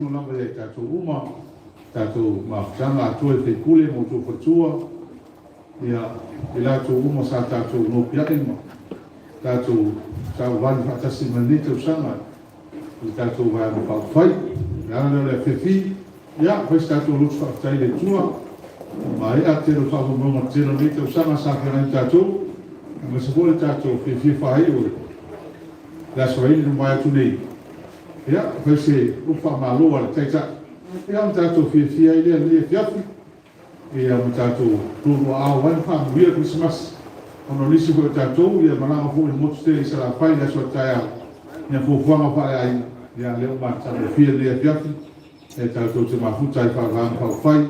Lava ia i tatou uma, tatou mafutaga atoa i faipule ma outou faletua, ia, i latou uma sa tatou nopiai ma tatou sauvali faatasi mai lenei tausaga i le tatou Vaega Faaupufai. O le ala lea o le afiafi, ia, fai se tatou lotu faafetai i le Atua, ua maea le tele o faamoemoega o le tele o lenei tausaga sa feagai ma tatou, aemaise foi le tatou fiafia faaiu i le Aso Faraile na mavae atu nei. Ia, fai se upu faamalo a le Taitai, ia ona tatou fiafia ai lea i lenei afiafi, ia ma tatou lualuaao ai ma faamanuia le Kerisimasi. Ona o nisi foi o tatou, ia malaga foi i le motu tele i Salafai i le aso a taeao, ia fuafuaga faaleaiga, ia lea ua matagofie lenei afiafi, e tatou te mafuta ai faavaega faaupufai,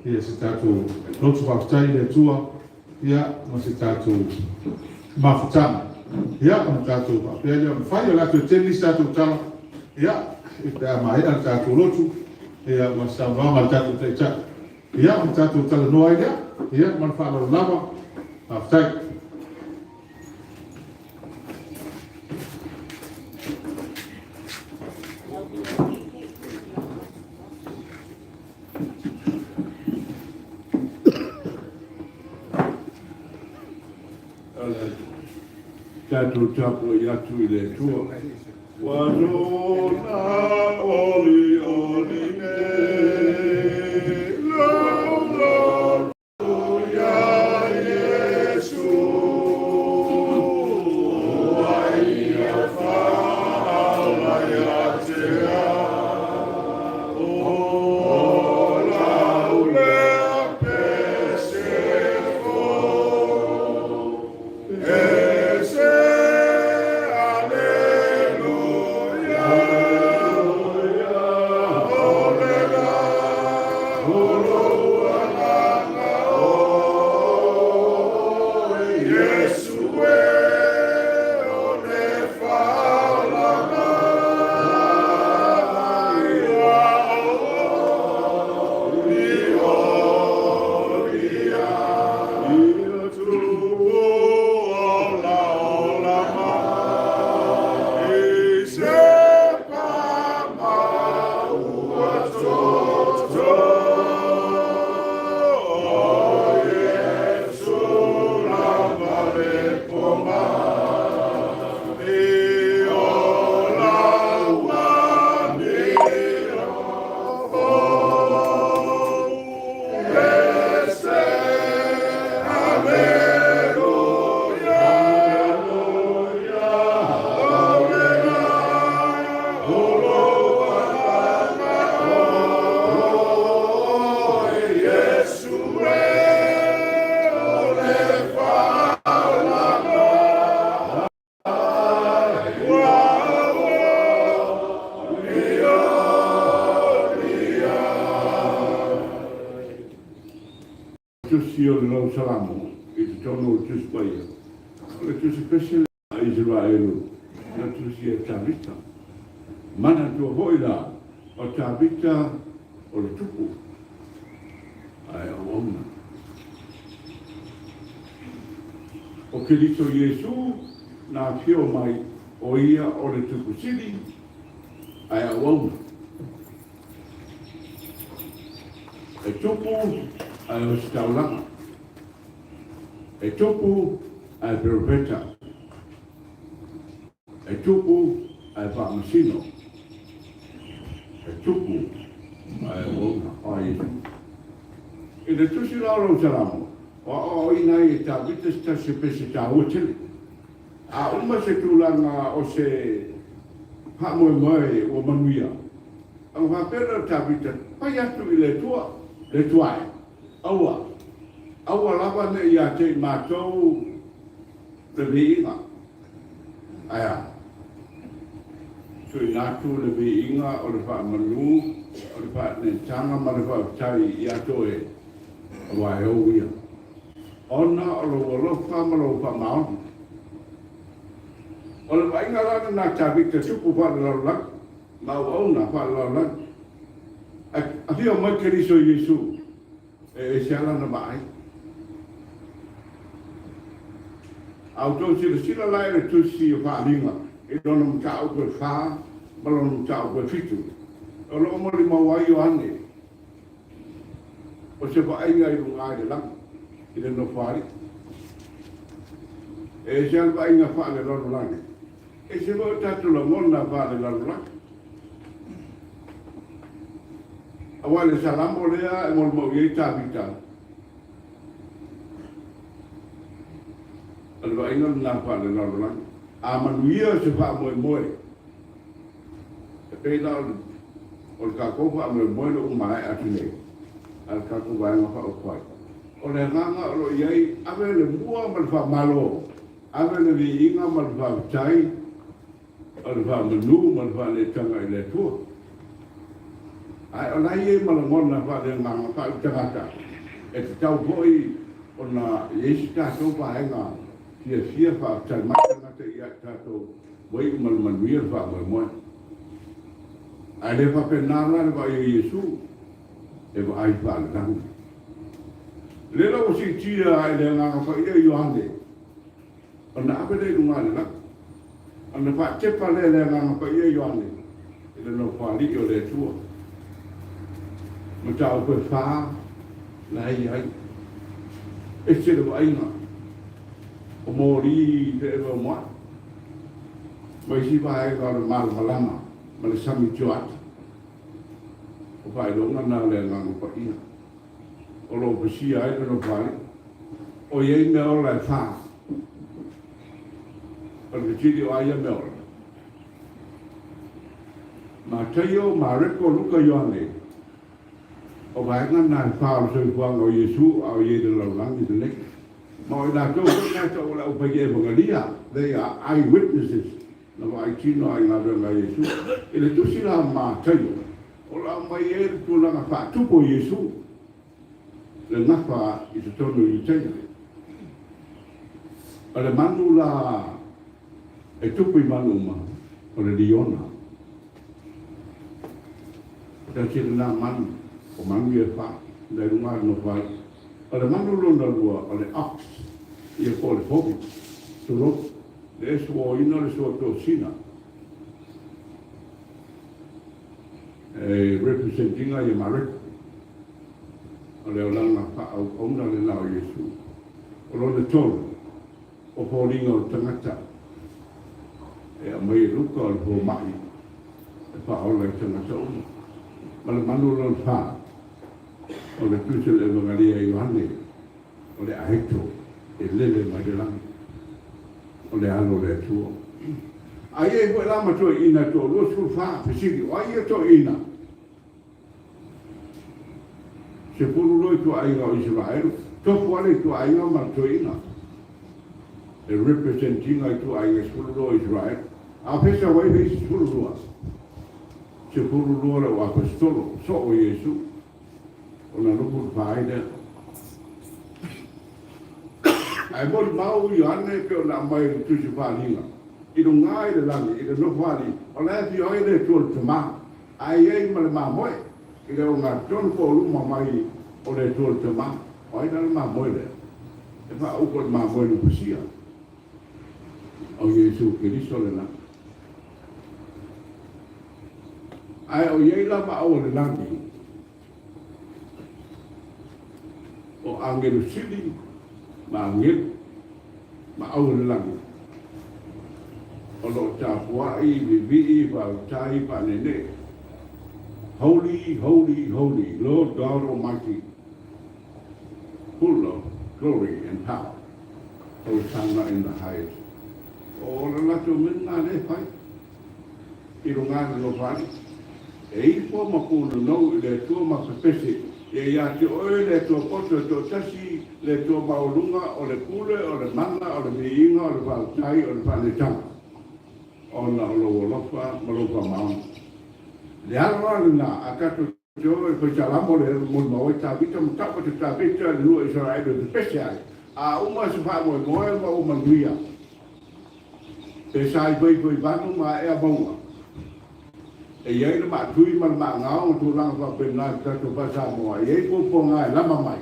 ia se tatou lotu faafetai i le Atua, ia ma se tatou mafutaga, ia ona tatou faapea lea ona fai. O le a toe tele nisi tatou tala, ia, pe a maea le tatou lotu, ia ma le saunoaga a le tatou Taitai, ia ona tatou talanoa ai lea, ia ma le faaaloalo lava. Faafetai. Tatou tapuai atu i le Atua. Ua lona olioli nei, lou loto iā Iesu, ua ia faaola ia te au, o lau lea pese fou. Ese Aleluia, o le la o lou agaga oe, Iesu e, o le faaolaga ua olioli ai. Tusi o le Lau Salamo i totonu o le Tusi Paia, o le Tusi Pese a Isaraelu na tusi e Tavita. Manatua foi la o Tavita o le tupu ae auauna. O Keriso Iesu na afio mai o ia o le Tupu Sili ae auauna. E tupu ae ositaulaga. E tupu ae perofeta. E tupu ae faamasino. E tupu ae auauna. O ai Iesu? I le tusi la o lau Salamo, o aoaoina ai e Tavita se tasi o pese taua tele. A uma se tulaga o se faamoemoe ua manuia, ona faapea lea o Tavita, Fai atu i le Atua, le Atua e, aua, aua lava ne i ia te i matou le viiga. Ae a? Tuuina atu le viiga o le faamanu, o le faanetaga ma le faafetai ia te oe, aua e ou ia. Ona o lou alofa ma lou faamaoni. O le vaaiga la lena a Tavita tupu faalelalolagi ma auauna faalelalolagi. Ae afio mai Keriso Iesu e ese lava lana vaai. A outou silasila la i le Tusi o Faaaliga i lona mataupu e fa ma lona mataupu e fitu. O lo o molimau ai Ioane, o se vaaiga i luga i le lagi, i le Nofoalii. E ese lava le vaaiga faale-lalolagi, ese foi o tatou lagona faale-lalolagi. Aua le Salamo lea e molimau i ai Tavita, o le vaaiga lena faale-lalolagi. A manuia se faamoemoe, E pei la o le tatou faamoemoe lea ua maea atu nei a le tatou Vaega Faaupufai, o le agaga o lo o i ai, ave le mua ma le faamalo, ave le viiga ma le faafetai, o le faamanu ma le faaneetaga i le Atua. Ae o la e i ai ma lagona faaleagaga faaletagata e tatau foi ona i ai se tatou vaega fiafia faafetai mai tagata ia i tatou Ua iu ma le manuia le faamoemoe. Ae le faapena la le vaai o Iesu, e vaai faalelagi. Lea la ua siitia i le Agaga Paia Ioane, ona ave lea i luga o le lagi, ona faatepa lea e le Agaga Paia Ioane i le Nofoalii o le Atua. Mataupu e fa la e i ai. Ese le vaaiga. O moli feemoemoai ma isi vaega o le malamalama ma le sami tioata. O faailoga na a le Agaga Paia o lo o pasia ai le Nofoalii. O i ai mea ola e fa. O le fesili o a ia mea ola? Mataio, Mareko, Luka, Ioane. O vaega na e fa o le soifuaga o Iesu a o i ai i le lalolagi lenei. Ma o i latou foi na e tau o le aufaievagelia, they are eye witnesses, na vaai tino ai i galuega a Iesu. I le tusi la o Mataio, o lo o aumai ai le tulaga faatupu o Iesu, le gafa i totonu o Iutaia. O le manu la e tupu i manu uma, o le liona. Tasi lena manu, o manu ia e fa, nai luga o le nofo ai. O le manu lona lua o le ox, ia po o le povi, tulou, le suoina o le suatosina, e represent ina ia Mareko. O le olaga faaauauna lena o Iesu. O lona tolu, o foliga o le tagata e aumai e Luka o le fomai e faaola i tagata uma. Ma le manu lona fa, O le tusi o le Evagalia a Ioane, o le aeto e lele mai le lagi, o le Alo o le Atua. A i ai foi la ma toeaiina e toalua 14, fesili, o ai ia toeaiina? 12 ituaiga o Isaraelu, tofu lava le ituaiga ma le toeaina e represent ina ituaiga e 12 o Isaraelu. A o fea sau ai le isi 12? 12 le au Aposetolo, soo o Iesu. Ona nofo le pa ai lea. Ae molimau Ioane e pei ona aumai i le Tusi Paaliga, i luga i le lagi, i le nofoalii, o la e afio ai le Atua le Tama, ae i ai ma le mamoe i le ogatotonu po o luma mai o le Atua le Tama. O ai la le mamoe lea? E faaupu o le mamoe nupasia, o Iesu Keriso lena. Ae o i ai lava au o le lagi, o agelu sili ma agelu ma au o le lagi, o lo o tapuai, vivii, faautai, faaneenee, Holy, holy, holy, Lord God Almighty, full of glory and power, Hosanna in the highest. O le latou mea lena lea e fai. I luga i le Nofoalii. E ifo ma punonou i le Atua ma pepese ia ia te oe le Atua poto e toatasi, le Atua maualuga, o le pule, o le mana, o le viiga, o le faautai, o le faanetaga, ona o lou alofa ma lou faamaoni. Le alo la lena a tatou te o e fai Salamo le molimau ai Tavita ma tau atu Tavita i le nuu o Isaraelu e pepese ai, a uma se faamoemoe ma ua manuia. Pe sa i fai vanu ma aea mauga. E i ai le maatui ma le maagao ma tulaga faapena i le tatou faa-Samoa, e i ai puapuaga e lama mai.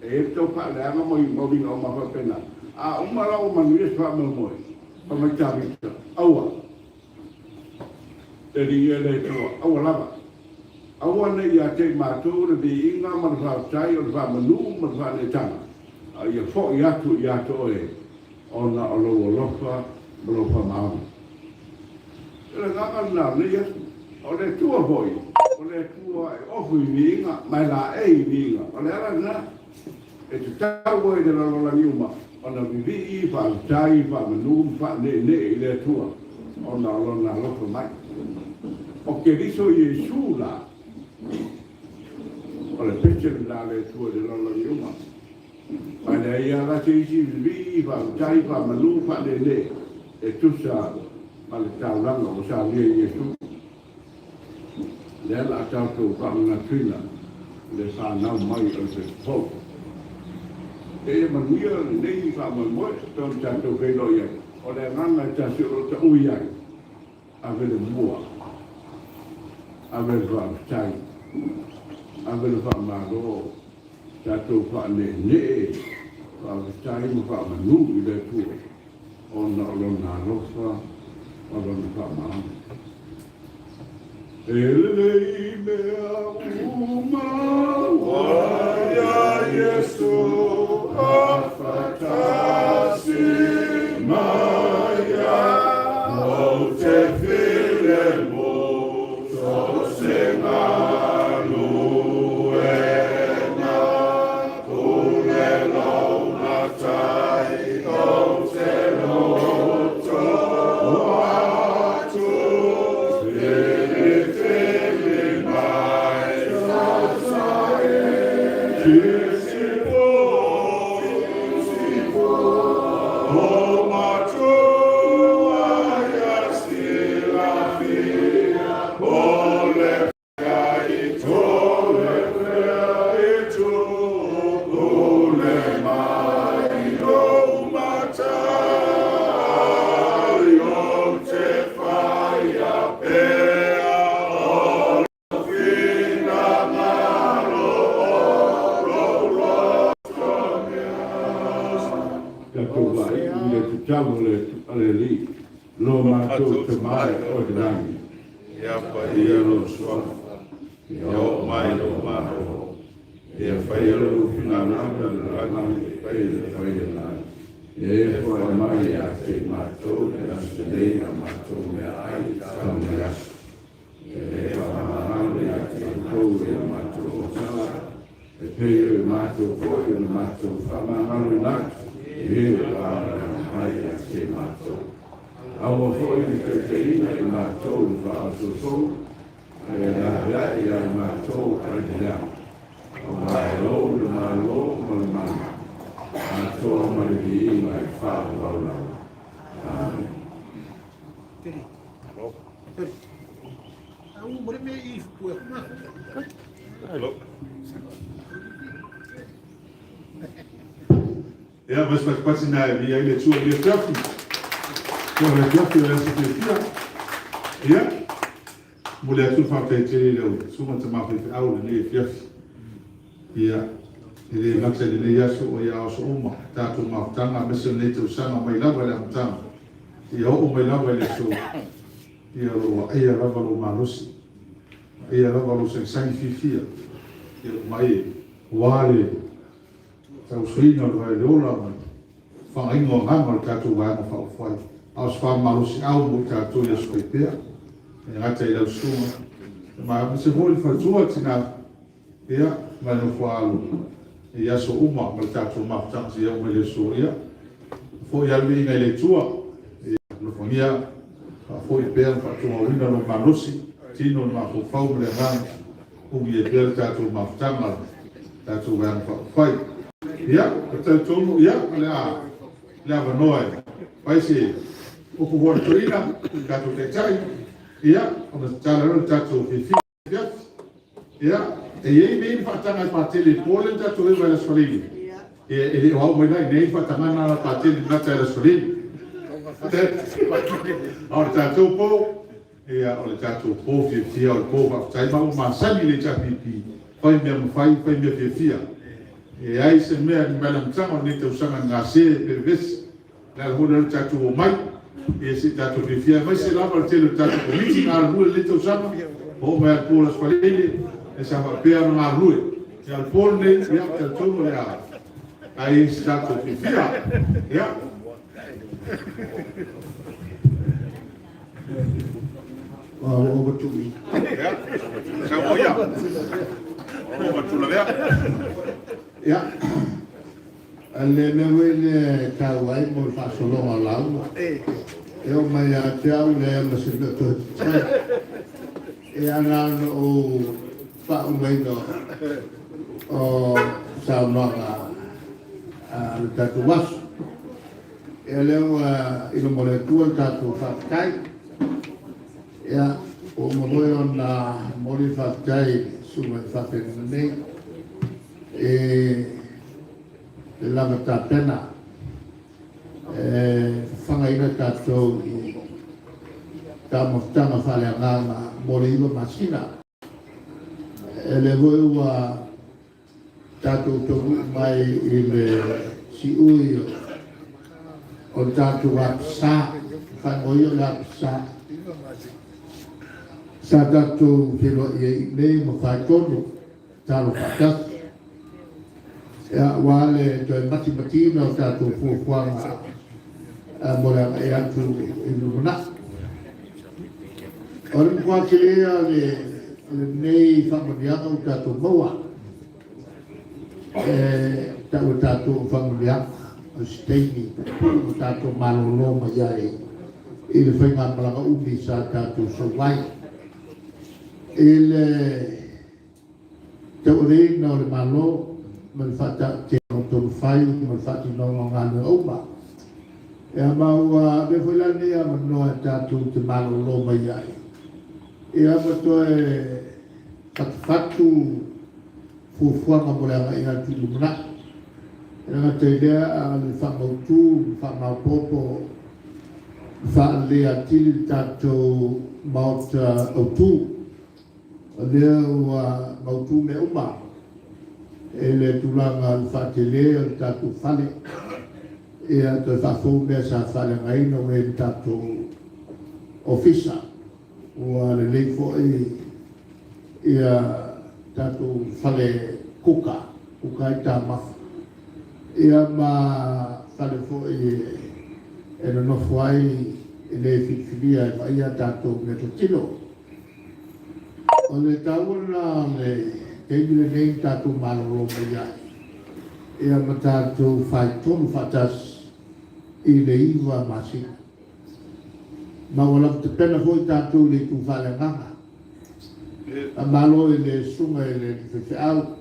E i ai le tau faaleaga ma uiga uma faapena. A uma la ua manuia se faamoemoe, fai mai Tavita, Aua! Le Alii e le Atua, aua lava! Aua ne i ia te i matou le viiga ma le faafetai o le faamanu ma le faaneetaga, a ia foi atu ia te oe ona o lou alofa ma lou faamaoni. O le agaga lena o lenei aso. O le Atua foi, o le Atua e ofu i viiga ma e laei i viiga. O le ala lena e tatau ai i le lalolagi uma ona vivii, faafetai, faamanu ma faaneenee i le Atua ona o Lona alofa mai. O Keriso Iesu la, o le pese lena a le Atua i le lalolagi uma. Ma e leai lava la se isi vivii, faafetai, faamanu, faaneenee e tusa ma le taulaga ua saunia e Iesu. Lea o le a tatou faamanatuina le fanau mai o le pepa fou. Seia manuia lenei faamoemoe pei ona tatou feiloai ai. O le agaga e tasi o lo o taui ai, ave le mua, ave le faafetai, ave le faamalo, tatou faaneenee, faafetai ma faamanu i le Atua ona o Lona alofa ma Lona faamaoni. E lelei mea uma ua iā Iesu afatasi mai ai, ou te filemu so o se galuega, pule lou matai ou te loto atu, filifili mai Tatou vaai i le tatalo a le Alii, Lo matou Tama e o i le lagi, Ia paia lou suafa, ia oo mai lou Malo, ia faia lou finagalo i le lagi e pei ona fai i le lagi. Ia foai mai ia te i matou le aso nei a matou meaai i tau nei aso. E le faamagalo ia te outou i a matou otaga, e pei o i matou foi ona matou faamagaloina atu i e o lagalaga mai ia te matou. Aua foi ne taitaiina i matou i le faaosoosou, ae laveai ia i matou ai le leaga. Aua e lou le Malo ma le mana, atoa ma le viiga i faavavau lava. Amene. Ia, ma se patipati na e via i le Atua i le afiafi. Ia, o le afiafi o le aso fiafia. Ia, momoli atu le faafetai tele i lau Susuga Tama Faifeau i lenei afiafi. Ia, e le gata i lenei aso, o ia aso uma, tatou mafutaga aemaise o lenei tausaga mai lava i le amataga, ia oo mai lava i le aso, ia o lo o vaaia lava lou malosi, vaaia lava lou sagisagi fiafia, ia mai aua le tausuina o le vai o le ola ma le fagaina o agaga o le tatou Vaega Faaupufai, a o se faamalosiau mo i tatou i aso faipea, e le gata i lau susuga, ma aemaise foi le faletua tina, ia, ma le nofo alo i aso uma ma le tatou mafutaga seia oo mai le aso, ia, foi lava le viiga i le Atua, ia, alofagia faafoi pea ma faatumauina lou malosi, tino le mafaufau ma le agaga, umi ai pea le tatou mafutaga, le tatou Vaega Faaupufai. Ia, e talitonu, ia, o le a le avanoa e fai se upu foi a le toeaina, le tatou Taitai, ia, ona tatala ai lea o le tatou fiafia. Ia, e i ai nei le faataga e Patele i le po lea na tatou eva i le Aso Faraile. Ia, e le o au mai la i inei le faataga lena a Patele i gata i le Aso Faraile. A o le tatou po, ia, o le tatou po fiafia, o le po faafetai, ma ua masani le HRPP, fai mea mafai, fai mea fiafia. E leai se mea ni mai le amataga o lenei tausaga ni gase pe vevesi. O le ala foi lea o le tatou omai, ia se i tatou fiafia, aemaise lava le tele o tatou Komiti na galulue i lenei tausaga. Oo mai lava i le po o le Aso Faraile, sa faapea ona galulue. A o le po lenei, ia, ou te talitonu o le a i ai se tatou fiafia. Ia. Ua over to me. Ia, saunoa ia. Ua over atu lavea. Ia, o le mea foi lea e taua ai mo le faasologa o lauga. E oo mai ia te au leai ma se mea o toe totoe. Ia na ona ou faaumaina o saunoaga a le tatou aso. Ia lea ua i luma o le Atua le tatou faafetai. Ia, ua uma foi ona momoli le faafetai i le susuga i le faafeagaiga nei i le lava tapena e fafagaina tatou i taumafataga faaleagaga mo le 9 masina. E lea foi ua tatou taunuu mai i le siui o le tatou apisa, faaigoa ia o le apisa, sa tatou feiloai ai i inei ma faitonu talo faatasi. Ia, aua le toe matimatiina o tatou fuafuaga mo le agai atu i le lumanai. O le matua tele ia o lenei faamanuiaga ua tatou maua, e tau e tatou o faamanuiaga, o se taimi puupuu na tatou malolo mai ai i le faigamalaga umi sa tatou sau ai. I le tauaveina o le Malo ma le faatautega o tonu fai ma le faatinoga o galuega uma. Ia ma ua avea foi la lenei avanoa e tatou te malolo mai ai, ia ma toe fatufatu fuafuaga mo le agai atu i lumanai. E le gata i lea, a o le faamautu ma faamaopoopo ma faalelei atili le tatou Maota Autu. O lea ua mautu mea uma i le tulaga o le faatele o le tatou fale, ia toe faafou mea sa faaleagaina ua i ai le tatou ofisa. Ua lelei foi ia tatou fale kuka, kuka ai taumafa, ia ma fale foi e nonofo ai i le filifilia e vaaia tatou meatotino. O le taua lena o le taimi lenei na tatou malolo mai ai, ia ma tatou faitonu faatasi i le 9 masina. Ma ua lava tapena foi tatou i le itu faaleagaga. Faamalo i le susuga i le faifeau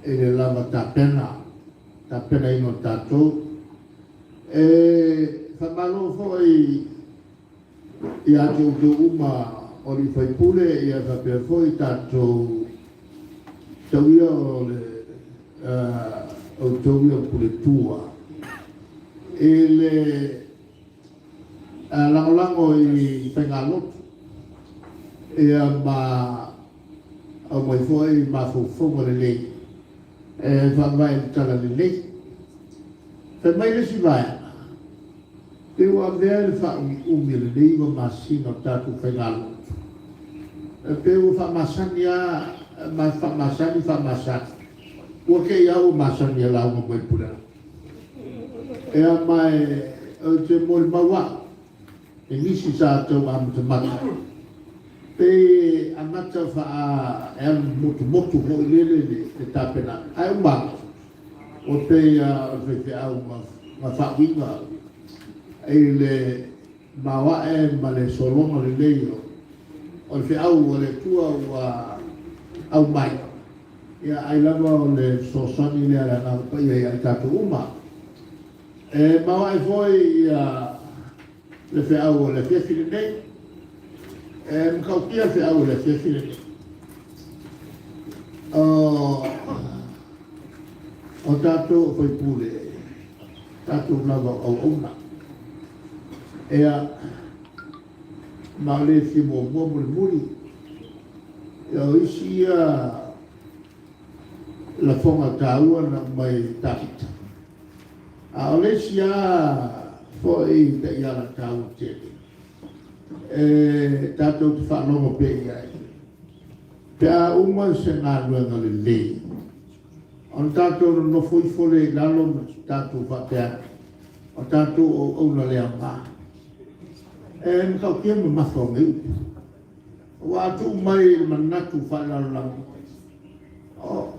i le lava tapena, tapenaina o tatou. E faamalo foi ia te outou uma o alii faipule, ia faapea foi tatou tauia o le outou ia o Puletua i le lagolago i faigalotu, ia ma aumai foi mafaufauga lelei e faavae i le tala lelei. Fai mai le isi vaega, pei ua avea le faaumiumi o lenei 9 masina o tatou faigalotu, e pei ua faamasani lava, ma faamasani faamasani, ua te i lava ua masani e lauga mai le pulega. Ea ma ou te molimau au i nisi sa tau amatamata, pei amata faa e alu motumotu foi lele le tapenaga, ae uma atu ua pei o le faifeau ma faauiga i le maoae ma le sologa lelei o le feau a le Atua ua aumai. Ia ai lava o le fesoasoani lea a le Agaga Paia ia i tatou uma. E maoae foi ia le feau o le afiafi lenei. E matautia le feau o le afiafi lenei. O tatou o faipule, tatou lava o auauna. Ea, ma o le fia muamua mulimuli. Ia o isi ia lafoga taua na aumai e Tafita. A o le isi lava foi taiala taua tele e tatou te faalogo pea i ai. Pe a uma se galuega lelei, ona tatou nonofo ifo lea i lalo ma tatou faapea ane, O tatou o auauna le aoga. E matautia le mamafa o nei upu, aua a tuu mai i le manatu faalelalolagi, o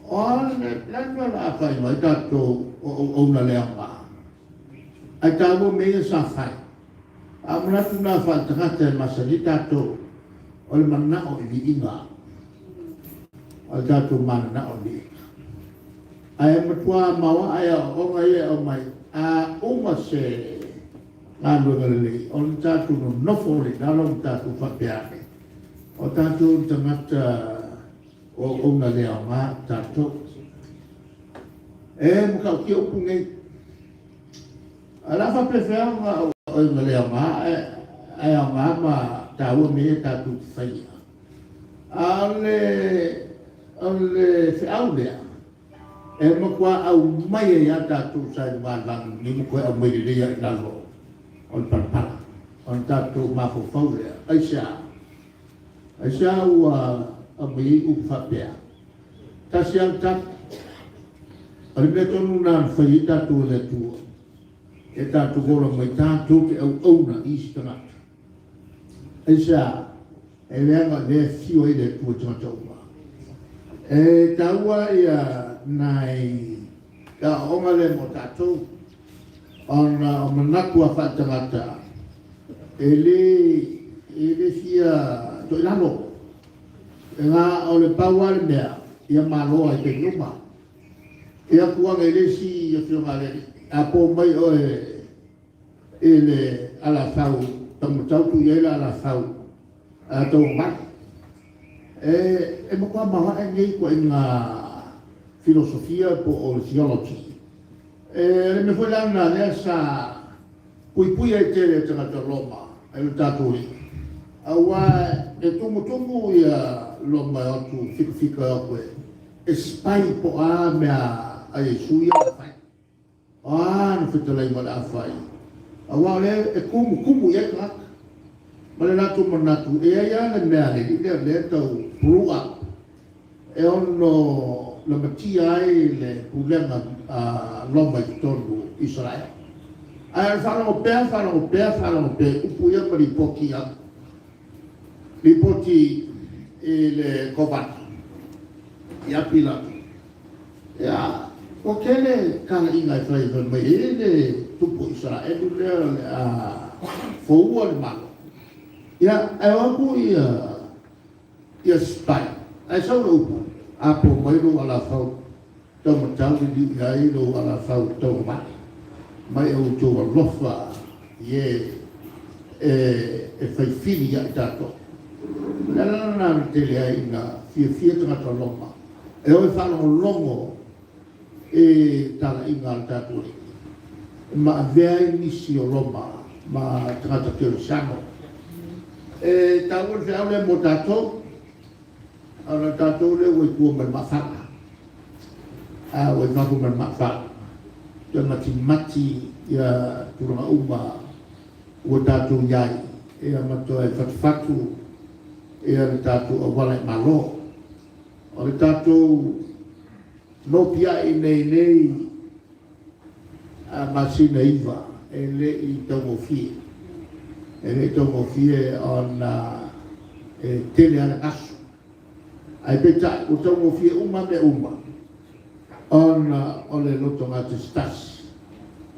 o a le a le mea o le a faaigoa ai tatou o auauna le aoga? Ae taua mea ia sa fai. A o manatu na faaletagata e masani ai tatou, o le manao i viiga, o le tatou mananao i viiga. Ae matua maoae aoaoga ia e aumai, a uma se galuega lelei, ona tatou nonofo lea i lalo ma tatou faapea ane, o tatou ni tagata o auauna le aoga tatou. E matautia upu nei. Ae o le a faapefea ona auauna le aoga ae aoga ma taua mea ia tatou te faia? A o le feau lea e matua aumai ai lava tatou sa i luga o le lagi nei ma toe aumai lelei lava i lalo o le palapala ona tatou mafaufau lea. Aisea? Aisea ua aumai ai upu faapea? Tasi lava le tali. O le mea tonu lena na fai ai tatou e le Atua, ia tatou ola mai tatou te auauna i isi tagata. Aisea? E leaga o lea e afio ai le Atua i tagata uma. E taua ia nai aoaoga lea mo tatou, ona o manatu a faaletagata e le e le fia toilalo. E na o le pau lava le mea, ia malo lava i taimi uma. Ia tuuaga i le isi afioga a le alii, a po mai oe i le alafau, taumatau tuu i ai le alafau a tauagavale. E matua maoae nei ituaiga filosofia po o le theology. E le mea foi la lena lea sa puipui ai tele e tagata Roma i lo tatou alii, aua e tumutumu ia Roma e o atu fikafika e o atu e spy po o a mea a Iesu ia o le a fai. O a ana fetalaiga o le a fai, aua o lea e tumutumu i ai tagata. Ma le latou manatu, e i ai lava le mea a le alii lea o lea e tau brew up e ono lamatia ai le pulega a Roma i totonu o Isaraelu. Ae o le faalogo pea, faalogo pea, faalogo pea i upu ia ma lipoti atu, lipoti i le Kovana ia Pilato. Ia, ua tele talaiga e fai fai mai e le tupu o Isaraelu lea o le a foua le Malo. Ia, ae o atu ia ia spy, ae sau le upu, a po mai lou alafau taumatau liliu i ai lou alafau tauagavale, mai outou alofa i e e fai fili ia i tatou. O le ala lena na tele ai ina fiafia tagata Roma e o e faalogologo i talaiga a le tatou Alii, ma avea ai nisi o Roma ma tagata kerisiano. E taua le feau lea mo tatou, ona o tatou lea ua i tua ma le maafala. A ua i fafo ma le maafala, toe matimati ia tulaga uma ua tatou i ai, ia ma toe fatufatu ia le tatou auala i Malo. O le tatou nopiai nei nei masina e 9 e le i taugofie. E le i taugofie ona e tele lava le gasu. Ae peitai ua taugofie uma mea uma ona o le lotogatasitasi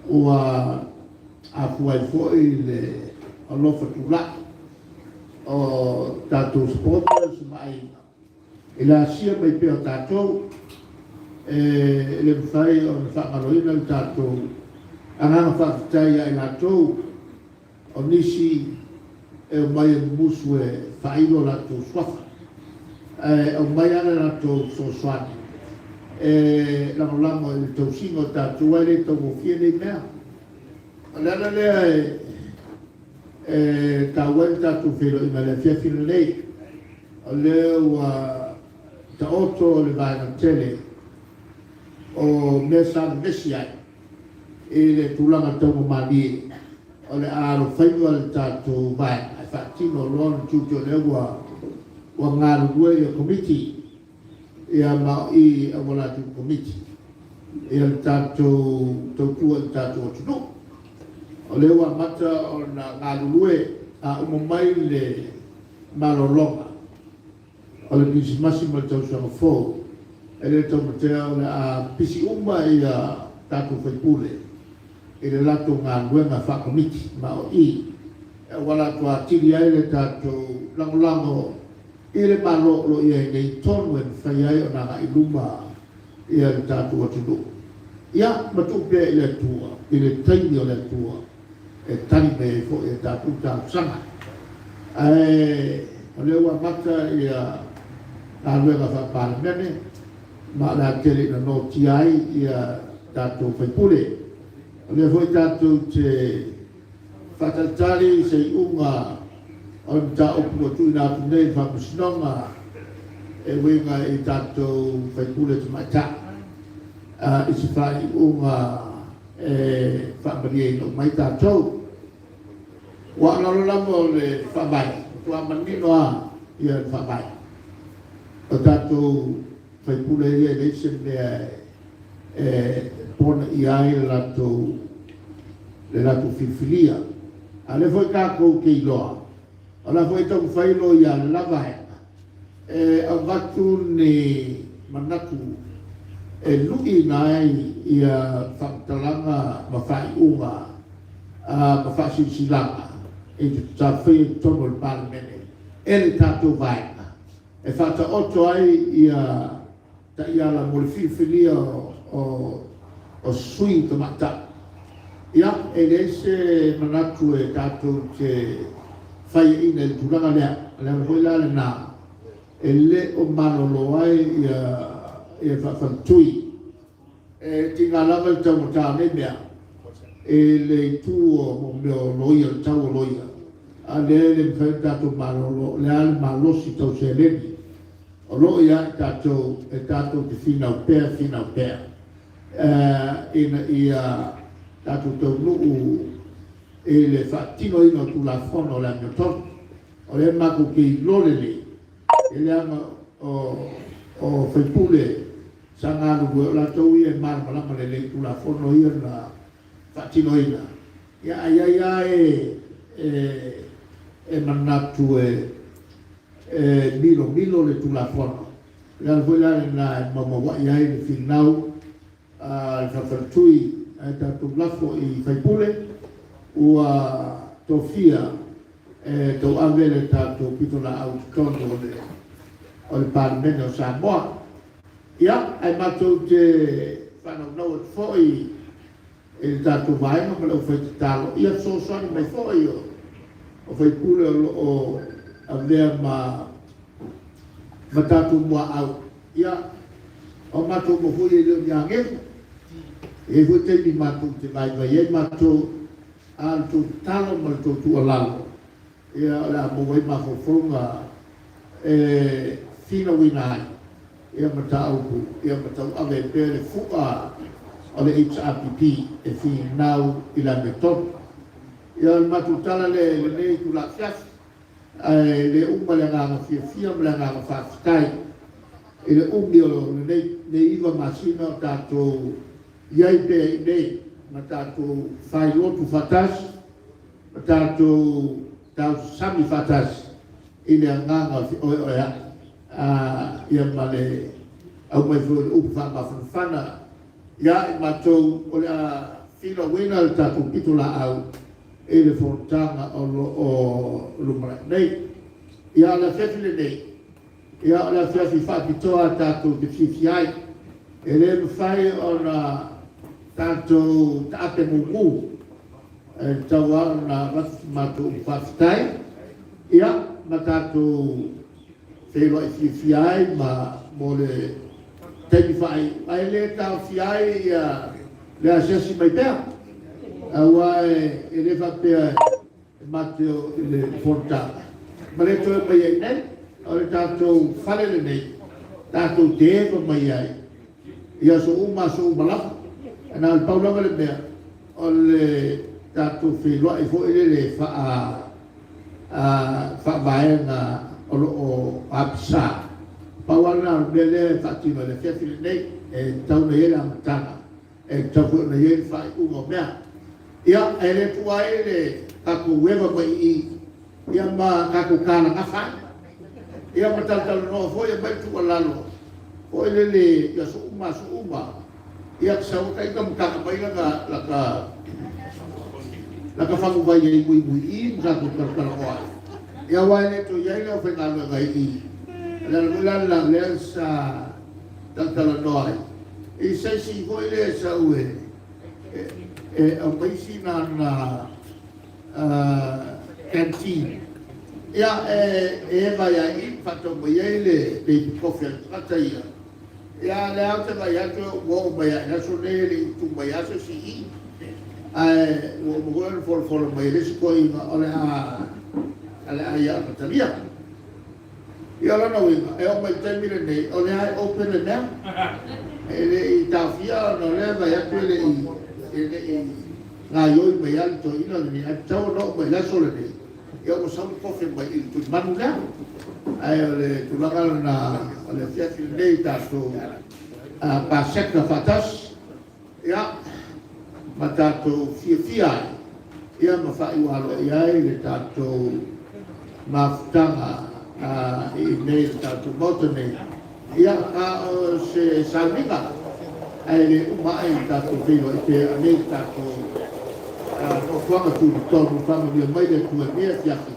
ua afua ai foi le alofa tulai o tatou supporters ma aiga i le asia mai pea o tatou e le mafai ona faagaloina le tatou agaga faafetai ia i latou o nisi e omai e mumusu e faailo latou suafa ae aumai lava le latou fesoasoani e lagolago i le tausiga o tatou aua e le taugofie nei mea. O le ala lea e E taua ai le tatou feiloaiga i le afiafi lenei, o lea ua taoto le vaega tele o mea sa vevesi ai i le tulaga taugamalie o le a alofaiva le tatou vaega e faatino loa le tiute o lea ua. Ua galulue ia Komiti ia ma o i e auala atu i le Komiti ia le tatou tautua i le tatou atunuu. O lea ua amata ona galulue a uma mai le malologa o le Kerisimasi ma le tausaga fou, e le taumatea o le a pisi uma ia tatou sui usufono i le latou galuega faa-Komiti ma o i e auala atu atili ai le tatou lagolago i le Malo o lo o i ai nei tonu e mafai ai ona agai i luma ia le tatou atunuu. Ia, ma tuu pea i le Atua, i le taimi o le Atua e tali mai ai foi a tatou talosaga. Ae o lea ua amata ia galuega faa-Palemene ma o le a tele ina noatia ai ia tatou sui usufono. O lea foi tatou te faatalitali i se iuga o le mataupu ua tuuina atu nei i le Faamasinoga e uiga i tatou sui usufono tamaitai i se faaiuga e faamalieina uma ai tatou. Ua o lalo lava o le Faavae, matua manino lava ia le Faavae. O tatou sui usufono ia e leai se mea e ponaia ai le latou le latou filifilia. A o lea foi tatou te iloa, o la foi e taumafai loia a le la vaega e avatu ni manatu e lu'iina ai ia faamatalaga ma faaiuga ma faasilasilaga i sa faia i totonu o le Palemene e le tatou vaega e faataoto ai ia taiala mo le filifilia o sui tamaitai. Ia, e leai se manatu e tatou te faiaina i le tulaga lea, o le ala foi la lena e le o malolo ai ia faafaletui. E tiga lava le taugata o nei mea i le itu o mea o loia, le tau o loia, a o lea e le mafai ona tatou malolo, o le a le malosi tau seleni o lo o ia i tatou e tatou te finau pea, finau pea ina ia tatou taunuu i le faatinoina o Tulafono o le amiotonu. O lea matou te iloa lelei, e leaga o sui usufono sa galulue, o latou ia e malamalama lelei i Tulafono ia na faatinoina. Ia, ae i ai lava e manatu e milomilo le Tulafono. O le ala foi la lena e maumauai ai le finau a le faafaletui ae tatou lafo i faipule ua tofia e tauave le tatou pitolaau i totonu o le Palemene o Samoa. Ia, ae matou te faanaunau atu foi i le tatou vaega ma le aufaitatalo, ia fesoasoani mai foi o sui usufono o lo o avea ma tatou muaau. Ia, o matou uma foi e le o ni agelu, e i ai foi taimi matou te vaivai ai matou, a o le tou tatalo ma le tou tuualalo, ia o le a maua ai mafaufauga e finauina ai ia mataupu ia ma tauave ai pea le fu'a o le HRPP e finau i le amiotonu. Ia o le matou tala lea i lenei itula afiafi, ae le uma le agaga fiafia ma le agaga faafetai i le umi o lenei nei 9 masina o tatou i ai pea i inei ma tatou failotu faatasi ma tatou tausasami faatasi i le agaga o le feoeoea'i ia ma le aumai foi o le upu faamafanafana ia i matou o le a finauina le tatou pitolaau i le fonotaga o lo o lumanai nei. Ia, o le afiafi lenei, ia o le afiafi faapitoa tatou te fiafia ai. E le mafai ona tatou taape mumu, e tatau lava ona avatu se matou upu faafetai, ia, ma tatou feiloai fiafia ai ma mo le taimi faaiu. Ae le taofia ai ia le asiasi mai pea, aua e le faapea e matou te o i le fonotaga ma le toe mai ai nei. O le tatou fale lenei tatou te eva mai ai i aso uma, aso uma lava. Ae na o le pau lava le mea o le tatou feiloai foi lele faavaega. o lo o apisa. Pau lava lena o le mea lea e faatino i le afiafi lenei, e tatau ona i ai le amataga, e tatau foi ona i ai le faaiuga o mea. Ia, e le tuua ai le tatou eva mai i i, ia ma tatou talagafa ai. Ia ma talatalanoa foi, aumai le tuualalo foi lele i aso uma aso uma. Ia sau ita ma taga mai lana laka laka faguvai ai muimui i ma tatou talatalanoa ai. Ia aua e le toe i ai le aufaigaluega i i. O le ala foi la lena lea sa talatalanoa ai i se isi foi lea sau e e aumai sina ana canteen ia e eva ai i i ma faatau mai ai le kofi a le tagata ia. Ia lea ou te vaai atu ua oo mai lava i le aso nei e le i tu mai lava se isi i i. Ae ua uma foi ona folafola mai e le isi toeaina o le a ia amatalia. Ia o lona uiga, e oo mai i le taimi lenei, o lea e open le mea. E le i taofia ona o lea e vaai atu e le i gaoioi mai lava le toeaina lenei, ae tatau ona oo mai i le aso lenei, ia ua sau le kofe mai i le tulimanu lea. Ae o le tulaga lena o le afiafi lenei i tatou Paseka faatasi, ia, ma tatou fiafia ai, ia ma faaiu aloaia ai le tatou mafutaga i inei i le tatou Maota nei. Ia, a o se sauniga, ae le uma ae le tatou feiloai pea nei le tatou nofoaga tutotonu. Faamanuia mai le Atua i lenei afiafi.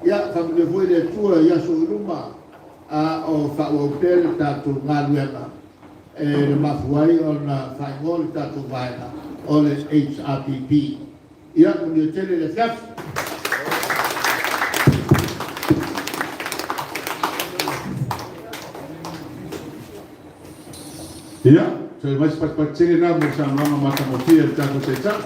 Ia, faamanuia foi le Atua i aso i luma a o faaauau pea le tatou galuega e na mafua ai ona faaigoa le tatou vaega o le HRPP. Ia, manuia tele le afiafi. Ia, toe mai se patipati tele na mo le saunoaga matagofie a le tatou Taitai.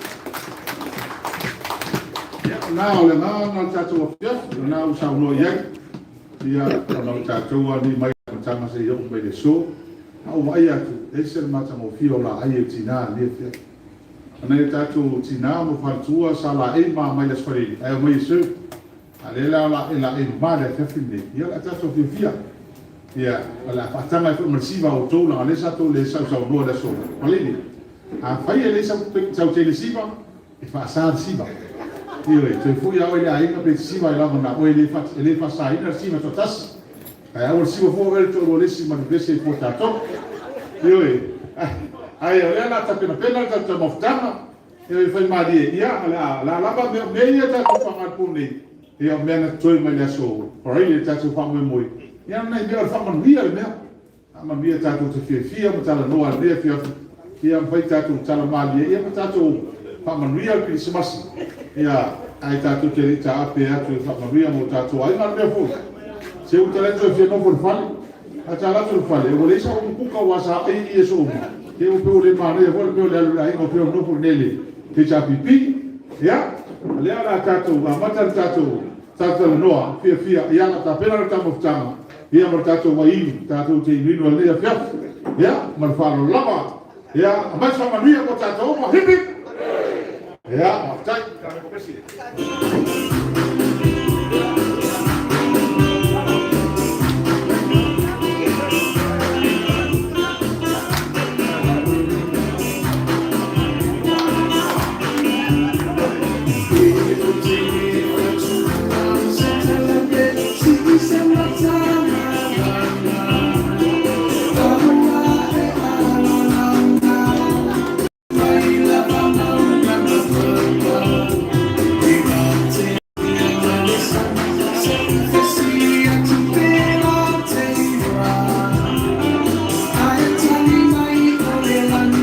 Ia, o na o le agaga lena o le tatou afiafi, o na ua saunoa i ai. Ia, ona o tatou lava nei mai le amataga seia oo mai le aso. A ou vaai atu, e ese le matagofie o laai e tina i lenei afiafi. O nai o tatou tina ma faletua sa laei ma mai le Aso Faraile ae omai e serve. A o lea la o le a e laei mama i le afiafi lenei, ia o le a tatou fiafia. Ia, o le a faataga ai foi ma le siva a outou leaga o lea sa outou le sausaunoa i le Aso Faraile. Afai e leai sau teine siva, e faasa le siva. Ioe, toe foi lava oe i le aiga pe te siva ai lava na oe, e le faasaina le siva toatasi. Ae a ua siva fua oe le toalua le isi ma vevesi ai fua tatou. Ioe, ae o lea o le a tapenapena le tatou taumafataga, ioe, fai malie, ia, o le a lava mea, mea ia tatou faagalipo nei, ia o mea na totoe mai le aso Faraile le tatou faamoemoe, ia o nai mea o le faamanuia le mea. Faamanuia tatou te fiafia ma talanoa i lenei afiafi, ia ma fai tatou tala malie, ia ma tatou faamanuia le Kerisimasi, ia, ae tatou te le i taape atu e faamanuia mo tatou aiga. O le mea foi, se ua ta le toe fia nofo i le fale, a ta alu atu i le fale, ua leai sau umu kuka aua sa ai i aso uma, ia ua pei ua le manaia foi le mea o le alu i le aiga o pei o le nofo i inei i le HRPP. Ia, o lea o le a tatou amata le tatou talatalanoa fiafia, ia, o le a tapena le taumafataga. Ia ma le tatou vaiinu, tatou te inuinu ai i lenei afiafi. Ia, ma le faaaloalo lava. Ia, aumai se faamanuia mo tatou uma. Hip hip! Ia, faafetai.